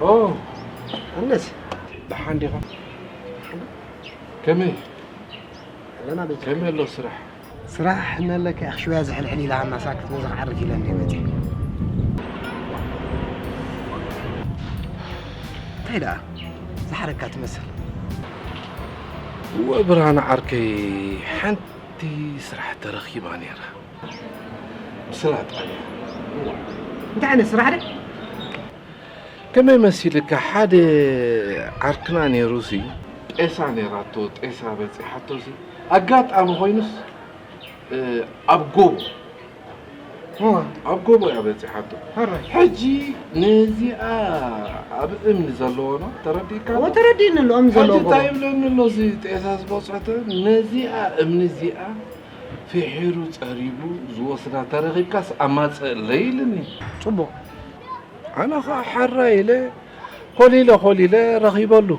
ኦ፣ ኣነስ ደሓን ዲኻ? ከመይ? ኣለና ቤት። ከመይ ኣሎ ስራሕ? ስራሕ እነለካ፣ ሽውያ ዝሕልሕል ኢላ ሃናሳ ክትበዛ ክዓርፍ ኢለ እንደ መፅእ። እንታይ ደኣ? ዝሓረካ ትመስል። እወ ብርሃነ ዓርከይ፣ ሓንቲ ስራሕ ተረኺባ ነይራ። ምስላ ጣልያ። እንታይ ዓይነት ስራሕ ደ? ከመይ መሲልካ፣ ሓደ ዓርክና ነይሩሲ፣ ጤሳ ነይራቶ፣ ጤሳ በጺሓቶሲ፣ ኣጋጣሚ ኮይኑስ፣ እ፣ ኣብ ጎቦ፣ እወ። ኣብ ጎቦ እያ በጺሓቶ። ሕራይ። ሕጂ ነዚኣ ኣብ እምኒ ዘለዎ ነው፣ ተረዲእካ? እወ፣ ተረዲእኒ ኣሎ፣ እምኒ ዘለዎ ሕጂ እንታይ ጎቦ። ይብለኒ ኣሎ፣ እዚ ጤሳ ዝበጽሐቶ፣ ነዚኣ እምኒ እዚኣ ፍሒሩ ጸሪቡ ዝወስዳ ተረኺብካስ ኣማጽእለይ ኢልኒ። ጽቡቕ። ኣነ ኸዓ ሓራይ ኢለ፣ ኮሊለ ኮሊለ ረኺበሉ።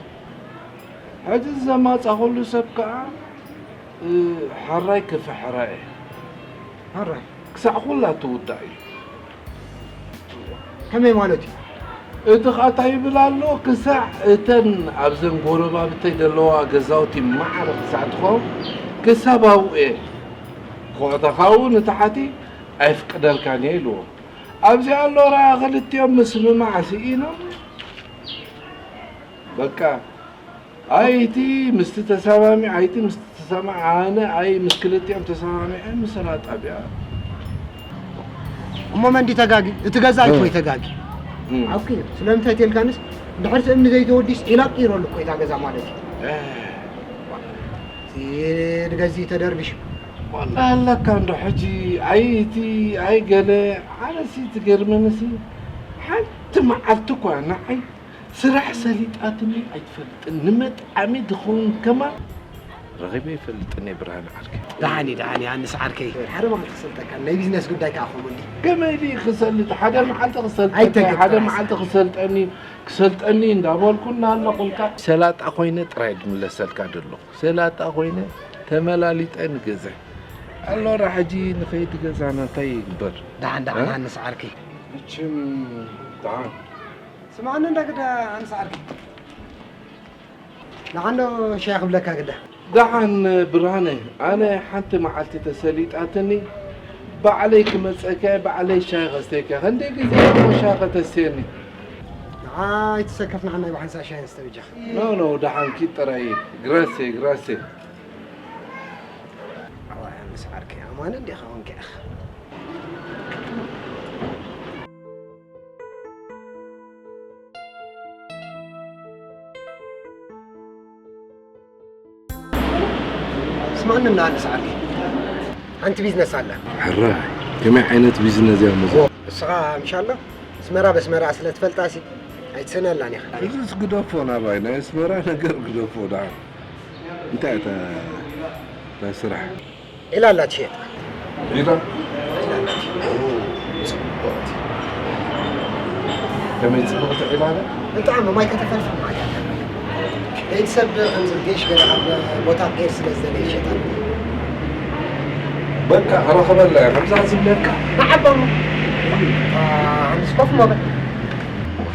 ሕጂ ዘማጻኹሉ ሰብ ከኣ፣ እ፣ ሓራይ ክፍሕራ እየ። ሓራይ? ክሳዕ ኩላ ትውዳእ እዩ። ከመይ ማለት እዩ? እቲ ኸኣ እንታይ ይብል ኣሎ? ክሳዕ እተን ኣብዘን ጎረባብተይ ዘለዋ ገዛውቲ ማዕረ ክሳዕ ትኸውን፣ ክሳብ ኣብኡ እየ። ኮዕታኻ እውን ንታሕቲ ኣይፍቅደልካን እየ ኢልዎ። ኣብዚ ኣሎ ረኣ ክልቲኦም ምስምማዕ ስኢኖም። በቃ፣ ኣይ እቲ ምስቲ ተሰማሚዕ፣ ኣይ እቲ ምስቲ ተሰማዕ፣ ኣነ ኣይ ምስ ክልቲኦም ተሰማሚዐ ምስላ ጣብያ። እሞ መን ድዩ ተጋጊ? እቲ ገዛኢ እኮ እዩ ተጋጊ። እም። ሓቂ እዩ። ስለምንታይ ተልካንስ፣ ድሕርቲ እምኒ ዘይተወዲስ ዒላቕ ቀይረሉ እኮ እታ ገዛ ማለት እዩ። እ። እቲ ንገዝኢ ተደርቢሹ። ዋላ ኣለካ እንዶ ሕጂ፣ ኣይ እቲ፣ ኣይ ገለ፣ ኣነሲ ትገርመንሲ፣ ሓንቲ መዓልቲ እኳ ንዓይ ስራሕ ሰሊጣትኒ ኣይትፈልጥን። ንመጥዓሚ ድኸውን ከማን ረኺበ ይፈልጥን እየ ብርሃነ ዓርከይ። ደሓን እዩ፣ ደሓን እዩ፣ ኣንስ ዓርከይ። ሓደ መዓልቲ ክሰልጠካ፣ ናይ ቢዝነስ ጉዳይ ከኣ ከምኡ እንዲ። ከመይ ድዩ ክሰልጥ? ሓደ መዓልቲ ክሰልጠካ፣ ኣይተገባእስ። ሓደ መዓልቲ ክሰልጠኒ፣ ክሰልጠኒ እንዳበልኩ እናሃለኹ እንካ ሰላጣ ኮይነ ጥራይ ድምለሰልካ ደለኹ። ሰላጣ ኮይነ ተመላሊጠ ንገዝእ። ኣሎራ ሕጂ ንኸይድ ገዛና እንታይ ይግበር? ደሓን፣ ደሓን፣ እ? ኣንስ ዓርከይ። መቸም ደሓን። ስምዓኒ እንዳ ግዳ ኣንስ ዓርከይ። ደሓን ዶ ሻሂ ክብለካ ግዳ? ደሓን ብርሃነ፣ ኣነ ሓንቲ መዓልቲ ተሰሊጣትኒ ባዕለይ ክመጸካ፣ ባዕለይ ሻሂ ከስተካ። ክንደይ ግዜ እሞ ሻሂ ከተስየኒ? ንዓ ኣይትሰከፍ፣ ንዓ ናይ ብሓንሳእ ሻሂ ንስተ በጃኻ። ኖ፣ ኖ፣ ደሓን ኪድ ጥራይ። ግራሴ፣ ግራሴ። ኣዋይ፣ ኣንስ ዓርከይ፣ ኣማን እንዲኻ ኮንካ ኢኻ። ስማዕኒ፣ እና ኣንስ ዓርከይ፣ ሓንቲ ቢዝነስ ኣላ። ሕራይ፣ ከመይ ዓይነት ቢዝነስ እያ እሞ እዚኣ? ንስኻ ምሻሎ ኣስመራ በስመራ ስለ ትፈልጣሲ ኣይትስእነላን ኢኻ። እዚስ ግደፎ ናባይ፣ ናይ ኣስመራ ነገር ግደፎ ደሓን። እንታይ እታ፣ እታ ስራሕ? ዒላላ ትሸየጥ። ዒላ? ዒላላ ትሸየጥ። ኦ፣ ጽብቕቲ። ከመይ ጽብቕቲ ዒላላ? ብጣዕሚ ማይ ከተፈልፍል ማለት እያ። ለይቲ ሰብ ከምዚ ጌሽ ገለ ኣብ ቦታ ጌር ስለ ዝደለ ይሸጣል። በቃ፣ ረኸበላ እያ። ከምዛ ዝብለካ። ንዓቦ። አ፣ ኣንስ ኮፍ ሞ በል።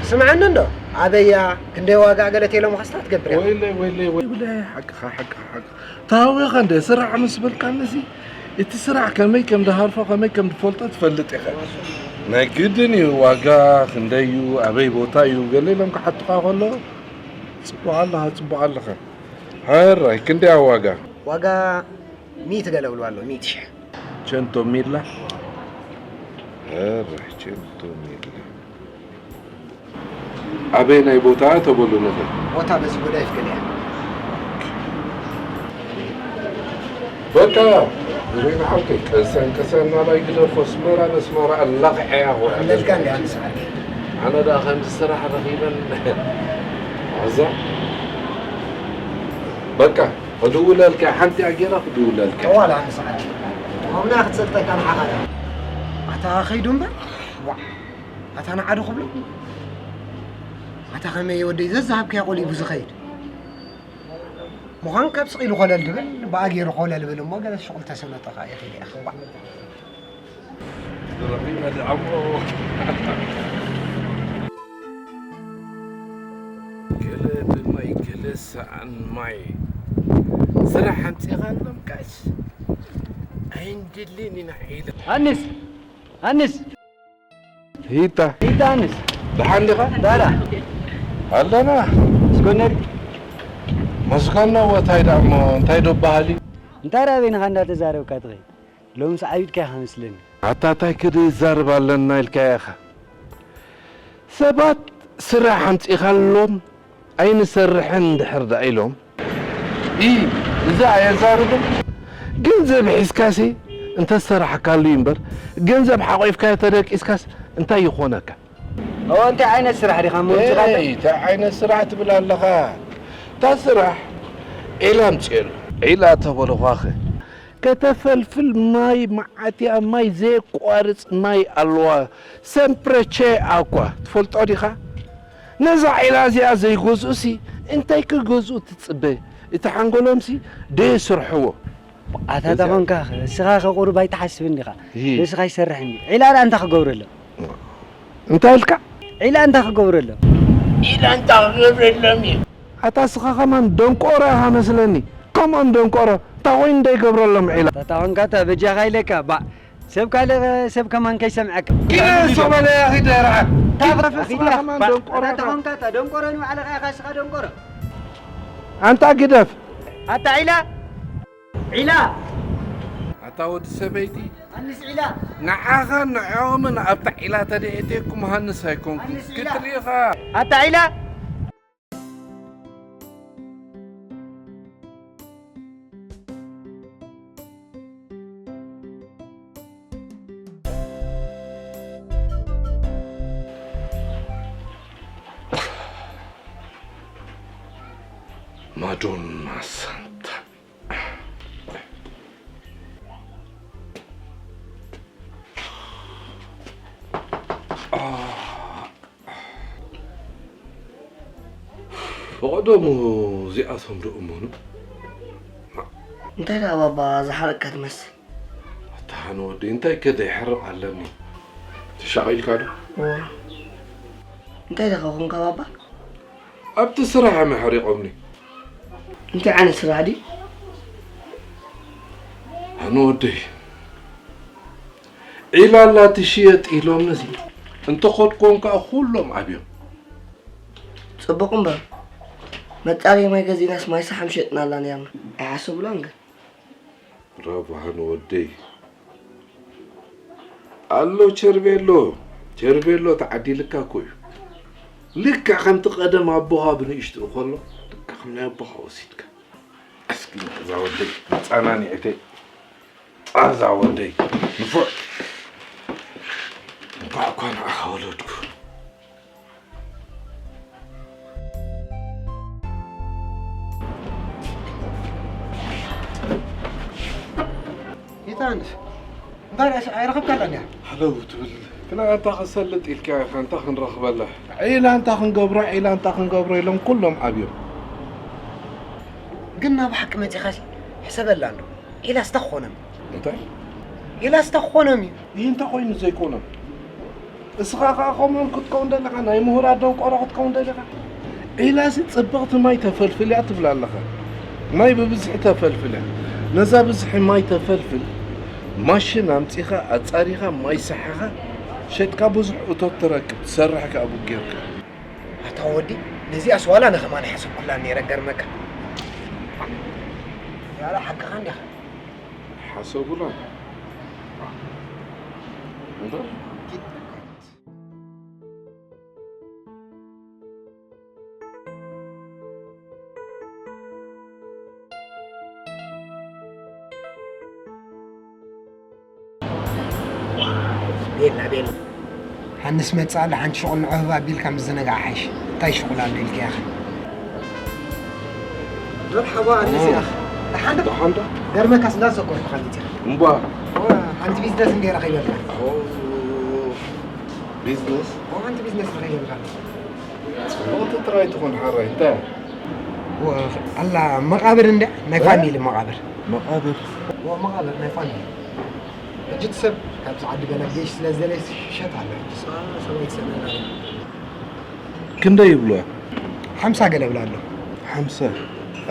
ስምዓኒ እንዶ፣ ኣበያ፣ ክንደይ ዋጋ ገለ ቴሎ ምዃስታ ትገብር እያ። ወይለይ፣ ወይለይ፣ ወይለይ፣ ሓቅኻ፣ ሓቅኻ፣ ሓቅኻ። ታዊኻ እንደ ስራሕ ምስ በልካንሲ፣ እቲ ስራሕ ከመይ ከም ድሃርፎ፣ ከመይ ከም ድፈልጦ ትፈልጥ ኢኻ። ናይ ግድን እዩ፣ ዋጋ ክንደይ እዩ፣ ኣበይ ቦታ እዩ፣ ገለ ኢሎም ክሓቱኻ ከሎ፣ ጽቡቕ ኣለኻ፣ ጽቡቕ ኣለኻ። ሕራይ፣ ክንደይ ኣብ ዋጋ? ዋጋ ሚእቲ ገለ ብልዋ ኣሎ፣ ሚእቲ ሽሕ። ቸንቶ ሚላ? ሕራይ፣ ቸንቶ ሚላ። ኣበይ ናይ ቦታ ተበሉ ነገር? ቦታ በዚ ጎዳይ ፍቅድ እያ። በቃ፣ ሪና ዓርከይ፣ ቀሰን ቀሰን ናባይ ግደፎ፣ ኣስመራ በስመራ ኣላኽዐያ እኮ እያ። ኣለልካ እንዲ ኣንስ ዓርከይ። ኣነ ደኣ ከምዚ ስራሕ ረኺበን፣ ኣዛ፣ በቃ፣ ክድውለልካ፣ ሓንቲ ኣጌራ ክድውለልካ። ጠዋል ኣንስ ዓርከይ። ከምና ክትሰልጠካ ንዓኻ እያ። ኣታ ኸይዱ እምበር፣ ዋዕ። ኣታ ንዓዱ ክብሎ፣ ኣታ ኸመይ ወደይ ዘዝሃብካዮ ቆሊቡ ዝኸይድ። ምዃን ካብ ስቕ ኢሉ ኮለል ድብል፣ ብኣ ገይሩ ኮለል ብል እሞ ገለ ሽቑል ተሰለጦ ኸኣ ይኽእል እያ። እባ። ረኺበ ድዓሞ። ሰኣን ማይ ስራሕ ኣምጺእኻሎም ጋሽ? ኣይንድልን ኢና ኢለ። ኣንስ! ኣንስ! ሂታ ሂታ ኣንስ! ደሓን ዲኻ? ዳራ! ኣለና። ስጎነሪ! መስጋና ወታይ ደኣ እሞ እንታይ ዶ በሃሊ? እንታይ ደኣ በይንኻ እንዳተዛረብካ ትኸይድ? ሎምስ ዓቢድካ ኢኻ መስለኒ። ኣታ ታይ ክድዛረብ ኣለና ኢልካያ ኢኻ። ሰባት ስራሕ ኣምጺእኻሎም ኣይንሰርሕን እንድሕር ደኣ ኢሎም፣ ኢ፣ እዚ ኣየዛርብን። ገንዘብ ሒዝካሲ እንተዝሰራሕካሉ እዩ እምበር፣ ገንዘብ ሓቒፍካዮ ተደቂስካስ እንታይ ይኾነካ? እወ፣ እንታይ ዓይነት ስራሕ ዲኻ እሞ ኣምጺኻለይ? እንታይ ዓይነት ስራሕ ትብል ኣለኻ? እታ ስራሕ ዒላ ኣምጽኤሉ። ዒላ ተበልኳኸ ከተፈልፍል ማይ መዓትያ ማይ ዘየቋርጽ ማይ ኣለዋ። ሰምፕረ ቼ ኣኳ ትፈልጦ ዲኻ? ነዛ ዒላ እዚኣ ዘይገዝኡሲ እንታይ ክገዝኡ ትጽበ? እቲ ሓንጎሎምሲ ደየስርሕዎ። ኣታ እዚኣ- ተኾንካ እስኻ ከቑርብ ኣይትሓስብን ዲኻ? እሂ። ርእስኻ ይሰርሕ እንዲ። ዒላ ደኣ እንታይ ክገብረሎም? እንታይ ኢልካ? ዒላ እንታይ ክገብረሎም? ኢላ እንታይ ክገብረሎም እዩ? ኣታ እስኻ ከማን ደንቆሮ ኢኻ መስለኒ። ከምኦም ደንቆሮ እንታይ ኮይኑ ዶ ይገብረሎም ዒላ? ኣታ ተኾንካ እታ በጃኻ ኢለካ ባእ። ሰብ ካልእ ሰብ ከማን ከይሰምዐካ። ኪደ ሰበለ ያኺ ደርዓ። ታፍ እስኻ ከማን ደንቆሮ ኢኻ። ተኾንካ እታ ደንቆሮ ንባዕልኻ ኢኻ እስኻ ደንቆሮ። ኣንታ ግደፍ። ኣታ ዒላ ዒላ። ኣታ ወዲ ሰበይቲ ኣንስ ዒላ። ንዓኻን ንዕኦምን ኣብታ ዒላ ተደየተኩም ሃንስ ኣይኮንኩን ኣንስ ዒላ። ክትሪኢኻ። ኣታ ዒላ። ማዶና ሳንታ። ብቐደሙ እዚኣቶም ዶ እመኑ? እንታይ ደኣ ባባ ዝሓረቅካ ትመስል? ኣታ ንወደይ እንታይ ከ ደይሕርቕ ኣለኒ? ተሻቒልካ ዶ? እወ። እንታይ ደኣ ኮንካ ባባ? ኣብቲ ስራሕ እዮም ኣሕሪቖምኒ። እንታይ ዓይነት ስራሕ ድዩ? ኣነ ወደይ ዒላላ ትሽየጥ ኢሎምኒ እንተኸድኮም ከኣ ኩሎም ኣብዮም። ጽቡቕ እምበር መጻረዪ ማይ ገዚእናስ ማይ ሰሓም ሸጥናላ ነይርና ኣይሓሰቡላን ግን። ብራቮ ሃኒ ወደይ። ኣሎ ቸርቤሎ፣ ቸርቤሎ ተዓዲልካ እኮ እዩ። ልክዕ ከምቲ ቀደም ኣቦኻ ብንእሽትኡ ከሎ ልክዕ ከም ናይ ኣቦኻ ወሲድካ። እስኪ እዛ ወደይ መጻናኒዕተይ ጻዛ ወደይ ንፉዕ። እንኳዕ እኳ ንዓኻ ወለድኩ። ይታንስ እንታይ ርእሲ ኣይረኸብካላን እያ። ሃለው ትብል ግና ኣንታ ክሰልጥ ኢልካ ኢኻ፣ እንታይ ክንረኽበላ? ዒላ እንታይ ክንገብሮ፣ ዒላ እንታይ ክንገብሮ ኢሎም ኩሎም ኣብዮም። ግን ናብ ሓቂ መጺኻሲ ሕሰበላ እንዶ። ዒላስ እንታይ ክኾኖም? እንታይ? ዒላስ እንታይ ክኾኖም እዩ? ይህ እንታይ ኮይኑ ዘይኮኖም? እስኻ ኸኣ ከምኦም ክትከውን ደለኻ፣ ናይ ምሁራት ደንቆሮ ክትከውን ደለኻ። ዒላሲ ጽብቕቲ ማይ ተፈልፍል እያ ትብል ኣለኻ። ማይ ብብዝሒ ተፈልፍል እያ። ነዛ ብዝሒ ማይ ተፈልፍል ማሽን ኣምጺኻ ኣጻሪኻ ማይ ሰሓኻ ሸጥካ ብዙሕ እቶት ትረክብ፣ ትሰርሕ ከኣ ቡን ጌርካ። ኣታ ወዲ ነዚኣስ ዋላ ንኸማን ኣይሓሰብኩላን ነይረ ገርመካ። ያላ ሓቅኻ እንዲኻ። ሓሰቡላ እምበር ቤላ ቤላ ሃንስ መጻ ኣለ ሓንቲ ሽቑል ንዕህባ ኣቢልካ ምዝንጋዕ ሓይሽ እንታይ ሽቑል ኣሎ ኢልካያኸ መርሓባ ኣንስ ኢኻ ደሓን ዶ ደሓን ዶ ገርመካስ እንዳዘኮርኩኻ መጺኻ እምባ ሓንቲ ቢዝነስ እንዴ ረኺበልካ ቢዝነስ ሓንቲ ቢዝነስ ረኺበልካ ጽቡቕቲ ጥራይ ትኹን ሓራይ እንታይ ኣላ መቓብር እንደ ናይ ፋሚሊ መቓብር መቓብር መቓብር ናይ ፋሚሊ ሕጂ እቲ ሰብ ካብዚ ዓዲ ገለ ጌሽ ስለ ዝደለየ ይሸት ኣሎ ሕጂ ሰብኣይ ትሰምዕና ክንደይ ይብሎ ሓምሳ ገለ ብላ ኣሎ ሓምሳ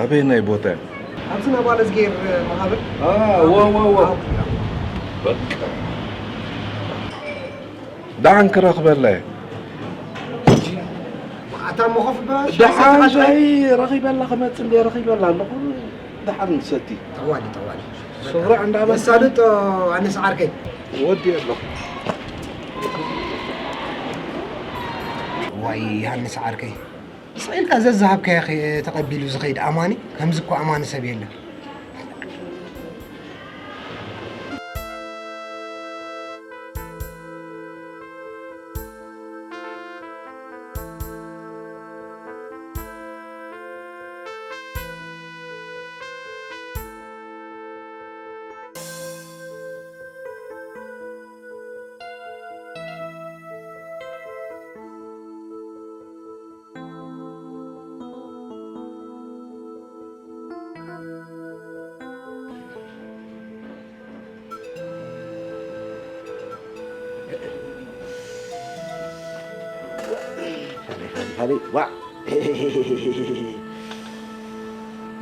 ኣበየናይ ቦታ? ኣብዚ ናብ ኣለዝጌር መቓብር። ዋ ዋ ዋ። በቃ ደሓን ክረኽበላ እየ። ኣታ መኾፍ ደሓን ዘይ ረኺበላ ክመጽእ እንደ ረኺበላ ኣለኹ። ደሓን ንሰቲ። ጠዋሊ ጠዋሊ። ስፍራ እንዳበልካ መሳልጦ ኣነስ ዓርከይ። ወዲ ኣለኹ። ዋይ ዮሃንስ ዓርከይ፣ ስቕ ኢልካ ዘዝሃብካዮ ኸ ተቐቢሉ ዝኸይድ ኣማኒ፣ ከምዚ እኮ ኣማኒ ሰብ የለን።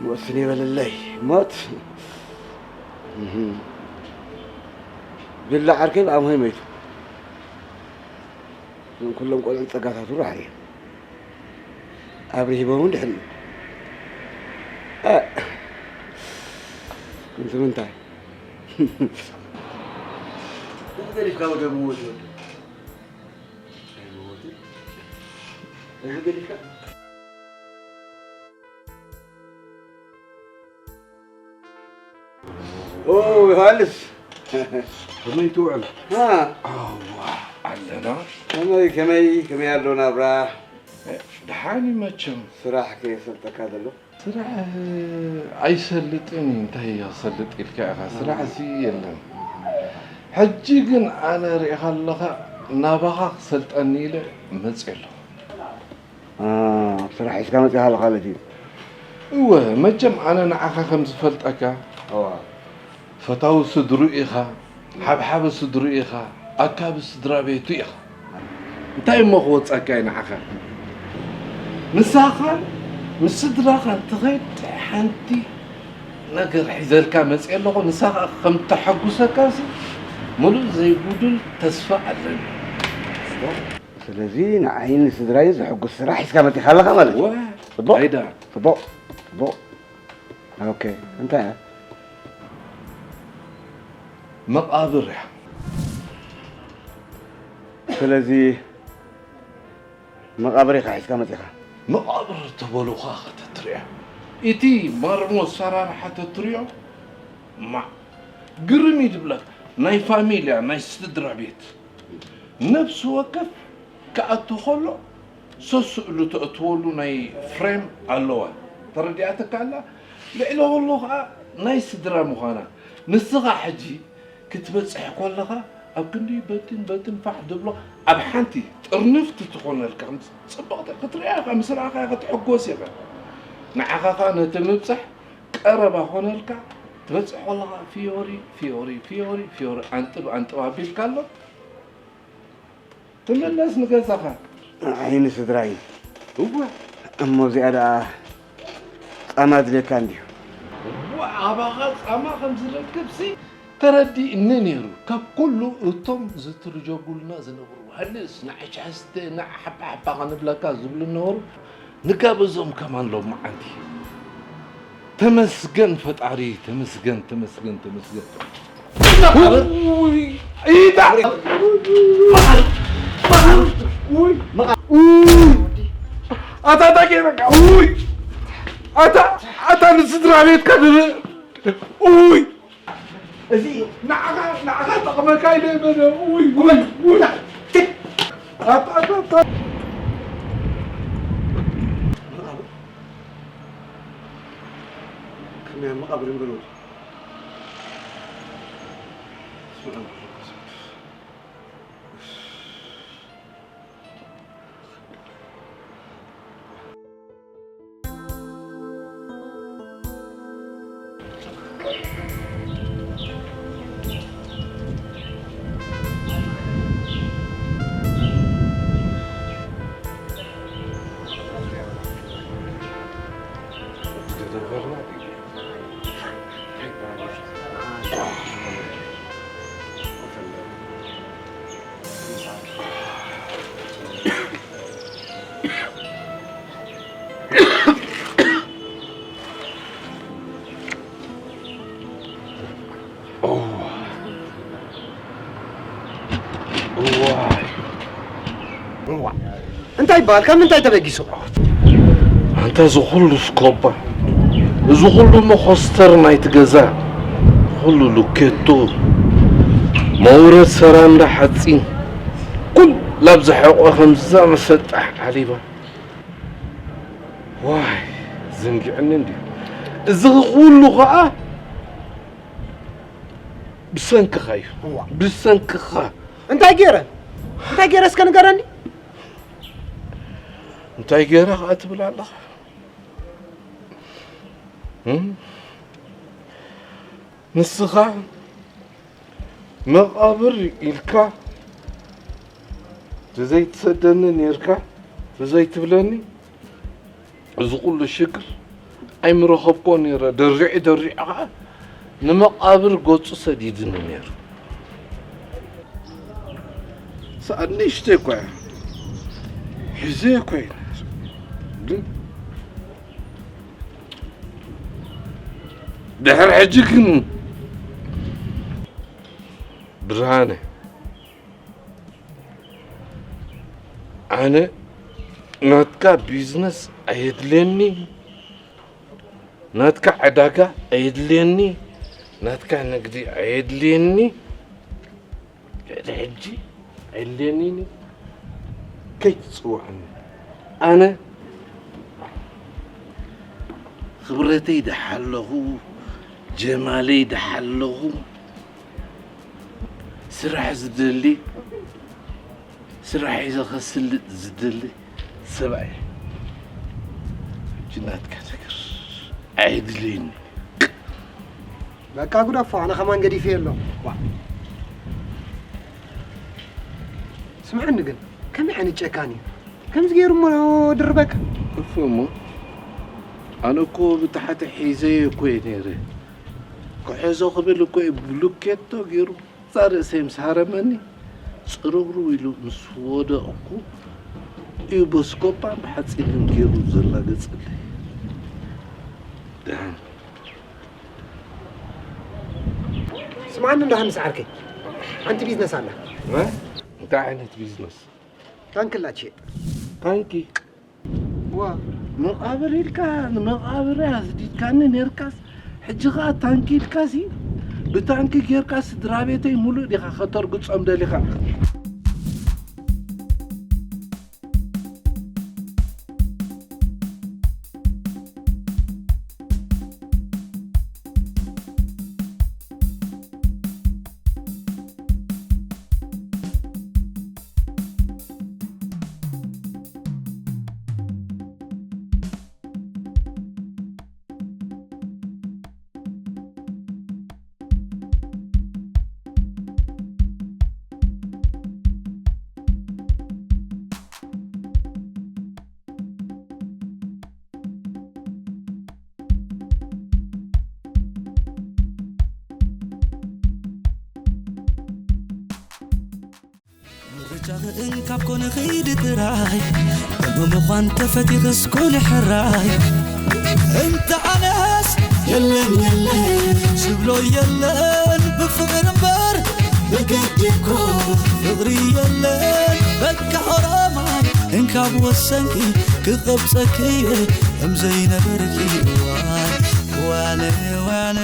ሞት ይበለለይ ሞት። ቢላ ዓርከይ ብኣምሆይ መይቱ። እዞም ኩሎም ቆልዑ ጸጋታቱ ራሕሪ ኣብሪ ሂቦም ድሕሪኡ እ፣ ክንቲ ምንታይ? እዚ ገዲፍካ ወደ ምወት ወደ ኣይምወትን። እዚ ገዲፍካ ኦ ዮሃንስ፣ ከመይ ትውዕል? አ፣ ኣዋ ኣለና። ከመይ ከመይ ከመይ ኣሎ ናብራ? ደሓን እዩ መቸም። ስራሕ ከየሰልጠካ ዘሎ? ስራሕ ኣይሰልጥን እዩ። እንታይ እየ ክሰልጥ ኢልካ ኢኻ? ስራሕ እዚ የለን። ሕጂ ግን ኣነ ሪኢኻ ኣለኻ፣ ናባኻ ክሰልጠኒ ኢለ መፅእ ኣለኹ። አ፣ ስራሕ ሒዝካ መፂኻ ኣለኻ ማለት እዩ። እወ፣ መቸም ኣነ ንዓኻ ከም ዝፈልጠካ፣ እዋ። ፈታዊ ስድሩ ኢኻ፣ ሓብሓቢ ስድሩ ኢኻ፣ ኣካቢ ስድራ ቤቱ ኢኻ። እንታይ እሞ ክወፀካ እዩ ንዓኻ? ንሳኻ ምስ ስድራኻ እንትኸይድ ሓንቲ ነገር ሒዘልካ መፅእ ኣለኹ። ንሳኻ ከም ተሐጉሰካ ሲ ምሉእ ዘይጉድል ተስፋ ኣለኒ። ስለዚ ንዓይን ንስድራይን ዘሐጉስ ስራሕ ሒዝካ መፂኻ ኣለኻ ማለት እዩ። ወ ፅቡቕ። ኣይዳ ፅቡቕ። ፅቡቕ። ኦኬ። እንታይ እያ? መቓብር እያ። ስለዚ መቓብር ኢኻ ሒዝካ መፂኻ? መቓብር ተበሉኻ ከተትርያ፣ እቲ ማርሞ ኣሰራርሓ ተትርዮ፣ ማ ግርም እዩ ዝብለካ። ናይ ፋሚልያ፣ ናይ ስድራ ቤት፣ ነፍሲ ወከፍ ክኣቱ ከሎ ሰስእሉ ተእትወሉ ናይ ፍሬም ኣለዋ። ተረዲኣትካ ኣላ? ልዕሊ ኩሉ ኸዓ ናይ ስድራ ምዃና። ንስኻ ሕጂ ክትበጽሕ ከለኻ ኣብ ክንዲ በትን በትን ፋሕ ድብሎ ኣብ ሓንቲ ጥርንፍቲ ትኾነልካ። ጽብቕቲ ክትርእያ ኢኻ፣ ምስ ረኣኻ ክትሕጎስ ኢኻ። ንዓኻ ኸኣ ነቲ ምብጻሕ ቀረባ ኾነልካ። ትበጽሕ ከለኻ ፊዮሪ ፊዮሪ ፊዮሪ ፊዮሪ ኣንጥብ ኣንጥብ ኣቢልካ ኣሎ። ትምለስ ንገዛኻ። ዓይኒ ስድራይ። እወ። እሞ እዚኣ ደኣ ጻማ ድልየካ እንድዩ። እወ፣ ኣባኻ ጻማ ከም ዝረክብሲ ተረዲእኒ ነይሩ። ካብ ኩሉ እቶም ዝትርጀጉልና ዝነበሩ፣ ሃልስ ንዓሻ ስተ፣ ንዓ ሓባ ሓባ ከንብለካ ዝብሉ ነበሩ። ንጋበዞም ከማን ሎማዓንቲ። ተመስገን ፈጣሪ፣ ተመስገን፣ ተመስገን፣ ተመስገን። ውይ፣ ኢዳ! ውይ፣ ውይ፣ ኣታ፣ ኣታ፣ ጌረካ፣ ውይ፣ ኣታ፣ ኣታ፣ ንስድራ ቤትካ ድብ-፣ ውይ፣ እዚ ንዓኻ፣ ንዓኻ ጠቕመካ ኢለ በለ፣ ውይ፣ ውይ፣ ውይ። ኣታ፣ ኣታ፣ ኣታ። ከመይ መቓብር ይንበሩ? እዋይ። እዋ። እንታይ ይበሃል? ካብ ምንታይ ተበጊሱ? ኣንታ፣ እዚ ኩሉ ስኮባ፣ እዚ ኩሉ መኾስተር ናይቲ ገዛ፣ ኩሉ ሉኬቶ፣ መውረድ ሰራንዳ ሓፂን፣ ኩሉ ኣብ ዝሐቆ ከምዛ መሰጣሕ ዓሊባ። ዋይ፣ ዘንጊዕኒ እንድዩ። እዚ ኩሉ ኸዓ ብሰንክኻ እዩ። እዋ። ብሰንክኻ። እንታይ ገይረ? እንታይ ገይረ እስከ ንገረኒ? እንታይ ገይረ ኸዓ ትብል ኣለኻ? እም? ንስኻ መቓብር ኢልካ ተዘይትሰደኒ ኔርካ፣ ተዘይትብለኒ፣ እዚ ኩሉ ሽግር ኣይምረኸብኮ ኔረ። ደሪዑ ደሪዑ ኸዓ ንመቓብር ገጹ ሰዲድኒ ኔሩ። ሰኣን ንእሽተይ እኳ እያ። ሒዘ እኳ እየ። ግን ድሕሪ ሕጂ ግን ብርሃነ፣ ኣነ ናትካ ቢዝነስ ኣየድልየኒ፣ ናትካ ዕዳጋ ኣየድልየኒ፣ ናትካ ንግዲ ኣየድልየኒ። ድሕሪ ሕጂ ኣየድልየኒን እዩ። ከይትጽውዓኒ። ኣነ ክብረተይ ደሓለኹ፣ ጀማለይ ደሓለኹ፣ ስራሕ ዝደሊ፣ ስራሕ ሒዘ ከስልጥ ዝደሊ ሰብኣይ። ሕጂ ናትካ ነገር ኣየድልየኒ። በቃ ጉዳፎ፣ ኣነ ከማን ገዲፈ የሎ። ዋ። ስምዓኒ ግን፣ ከመይ ዓይነት ጨካን እዩ? ከምዚ ገይሩ እሞ ድርበካ? እፎ እሞ፣ ኣነ እኮ ብታሕቲ ሒዘዮ እኮ እየ ነይረ። ክሕዞ ክብል እኮ እዩ ብሉኬቶ ገይሩ እዛ ርእሰይ ምስ ሃረመኒ፣ ጽርብርብ ኢሉ ምስ ወደቕኩ እዩ በስኮፓን ብሓጺንን ገይሩ ዘላገጸለይ። ደሓን። ስምዓኒ እንዶ ሃንስ ዓርከይ፣ ሓንቲ ቢዝነስ ኣላ። እ? እንታይ ዓይነት ቢዝነስ? ታንኪ ኣላ ትሸጥ። ታንኪ? ዋ። መቓብር ኢልካ ንመቓብር ኣስዲድካኒ ኔርካስ፣ ሕጂ ኸኣ ታንኪ ኢልካሲ፣ ብታንኪ ጌርካ ስድራ ቤተይ ሙሉእ ዲኻ ከተርግጾም ደሊኻ? ምርጫ ክእንካብ ኮነ ኸይዲ ጥራይ፣ እሞ ምዃን ተፈቲኽስ ኩሉ ሕራይ። እንተ ኣነስ የለን የለን ዝብሎ የለን፣ ብፍቕሪ እምበር ብግዲ እኮ ፍቕሪ የለን። በቃ ኦሮማይ እንካብ ወሰንኪ፣ ክቐብጸኪ እየ እምዘይነበርኪ። ዋይ ዋነ ዋነ